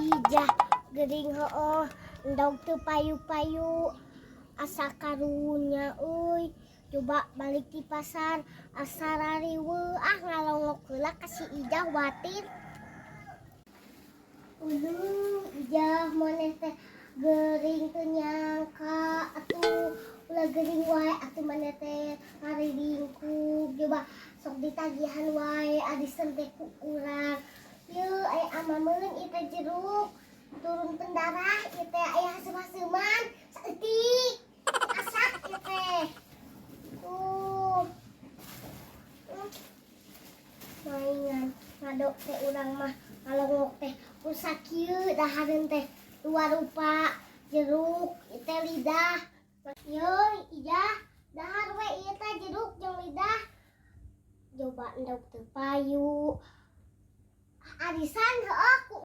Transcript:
Ijah gering heueuh, endog teu payu-payu. Asa karunya euy. Coba balik di pasar asa rariweuh, ah, ngalongok heula ka si Ijah, watir. Uluh, Ijah, maneh teh gering teu nyangka atuh. Ulah gering wae atuh, maneh teh ngarilingkuk. Coba sok ditagihan wae arisan teh ku urang. Yeuh, aya ama meureun ieu teh jeruk turun pendarah, ieu teh aya haseum-haseuman saeutik, asak ieu teh tuh. Mainan ngadok teh urang mah ngalongok teh usak kieu dahareun teh dua rupa jeruk ieu teh lidah. Yeuh, Ijah, dahar we ieu teh jeruk jeung lidah. Coba endog teu payu arisan heueuh ku.